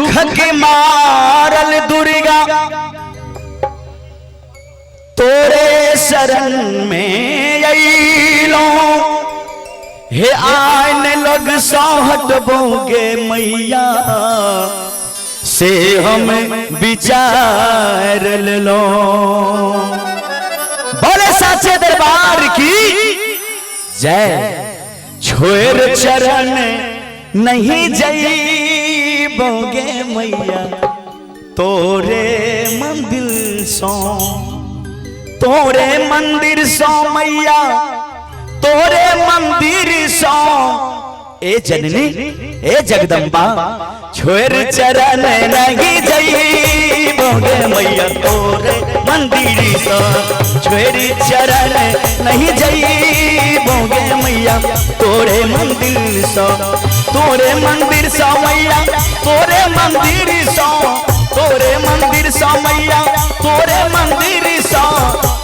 दुख के मारल दुर्गा तोरे शरण में अइलो, हे आन लग सहट बोगे मैया से हम विचार लो। बोले साचे दरबार की जय। छोड़ चरण नहीं जईबोगे मैया तोरे मंदिर सो, तोरे मंदिर सो मैया, तोरे मंदिर सो। ए जननी ए जगदम्बा छोड़ चरण नहीं जईबोगे मैया तोरे मंदिर सो, छोड़ चरण नहीं जईबोगे मैया तोरे मंदिर सो, तोरे मंदिर सो मैया, तोरे मंदिर सो, तोरे मंदिर सो मैया, तोरे मंदिर सो।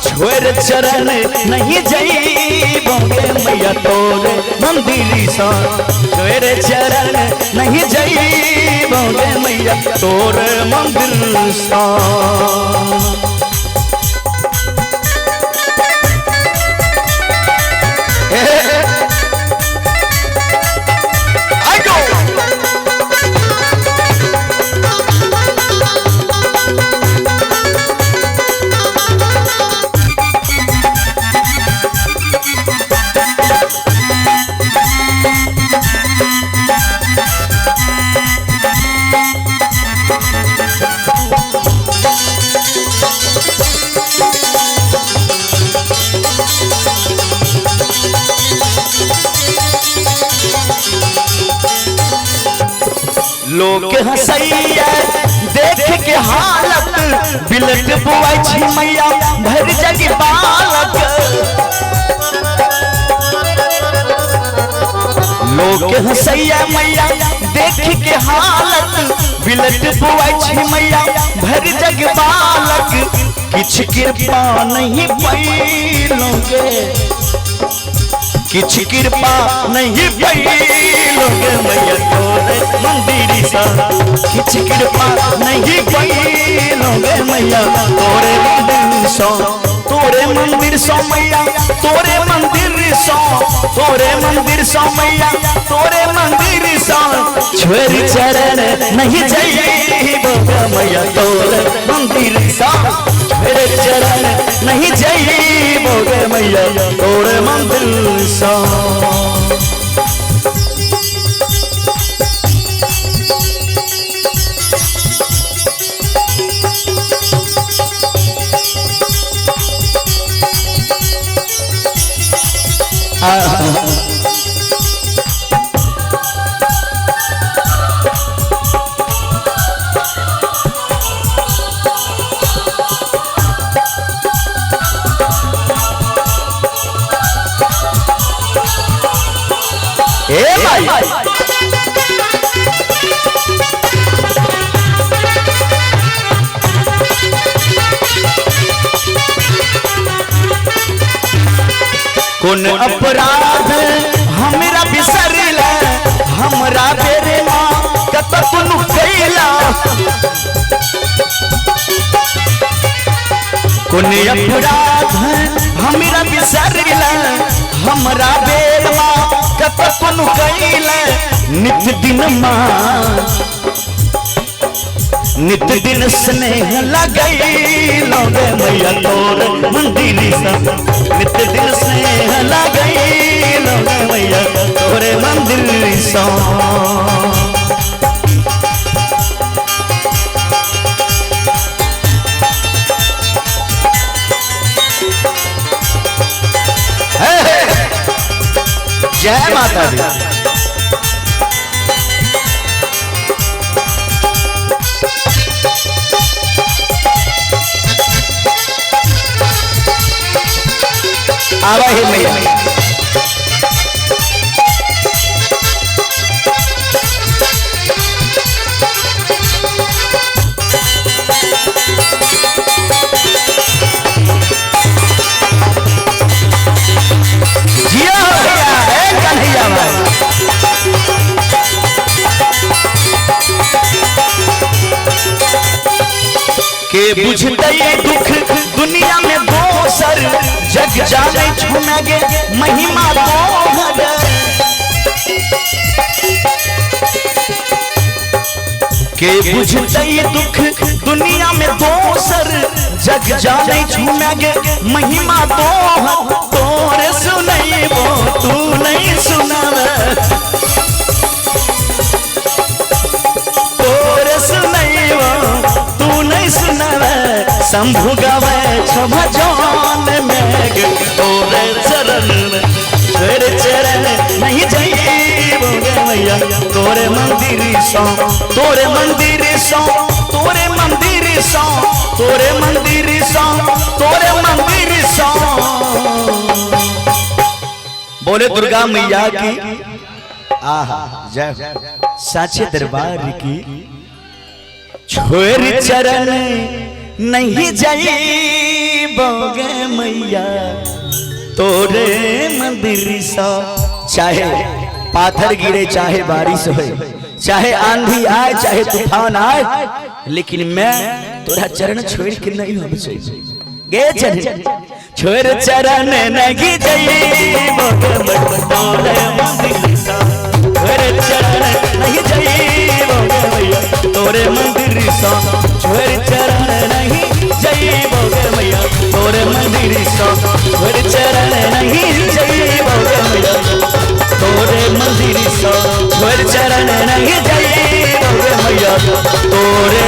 छोड़ चरण नहीं जईबोगे मैया तोरे मंदिर सो, छोड़ चरण नहीं जईबोगे मैया तोरे मंदिर सो। लोग हंसैया देख के हालत बिलट बुआई छी मैया भर जग बालक। लोग हंसैया मैया देख के हालत बिलट बुआई छी मैया भर जग बालक। किछ कृपा नहीं पैलोगे, किछ कृपा नहीं पैलोगे मैया तोरे मंदिर सा, किछ कृपा नहीं पैलोगे मैया तोरे मंदिर सो, तोरे मंदिर सो मैया, तोरे मंदिर सो, तोरे मंदिर सो मैया, तोरे मंदिर सो। छोड़ चरण नहीं जईबोगे मैया तोरे मंदिर सो, छोड़ चरण नहीं जईबोगे मैया तोरे मंदिर सो। ए भाई कौन अपराध हमरा बिसरला, हमरा बेरे मां कत तुनु कैला। कौन अपराध हमरा बिसरला, हमरा बेरे मां कत तुनु कैला। नित दिन मां नित दिन स्नेह लगैलोगे मैया तोरे मंदिर सा, नित दिन स्नेह लगैलोगे मैया तोरे मंदिर सा। जय माता दी। आवा ही मैया जिया भैया, ए कन्हैया भाई। के बुझतै दुख दुनिया में दोसर, जग जाने छुनगे महिमा तोहर। के बुझतै दुख दुनिया में दोसर, जग जाने छुनगे महिमा तोहर। तोरे सुनैबो तू नहीं सुनावे, तोरे सुनैबो तू नहीं सुनावे। शंभु गावे छो भजन में तोरे चरण में, तोरे चरण नहीं जाइबो गे मैया तोरे मंदिर सो, तोरे मंदिर सो, तोरे मंदिर सो, तोरे मंदिर सो, तोरे मंदिर सो। बोले दुर्गा मैया की आहा जय साचे दरबार की। छोड़ चरण नहीं जाइबो गे मैया तोरे मंदिर सा। चाहे पाथर गिरे, चाहे बारिश होए, चाहे आंधी आए, चाहे तूफान आए, लेकिन मैं तोरा चरण छोड़ के नहीं हम गे चरण, छोड़ चरण नहीं जाइबो गे मैया तोरे मंदिर सा। छोड़ चरण नहीं जाइबो गे मैया तोरे मंदिर सा। छोड़ चरण नहीं जाइबो गे मैया तोरे मंदिर सा। छोड़ चरण नहीं जाइबो गे मैया तोरे मंदिर सा। छोड़ चरण नहीं जाइबो गे मैया तोरे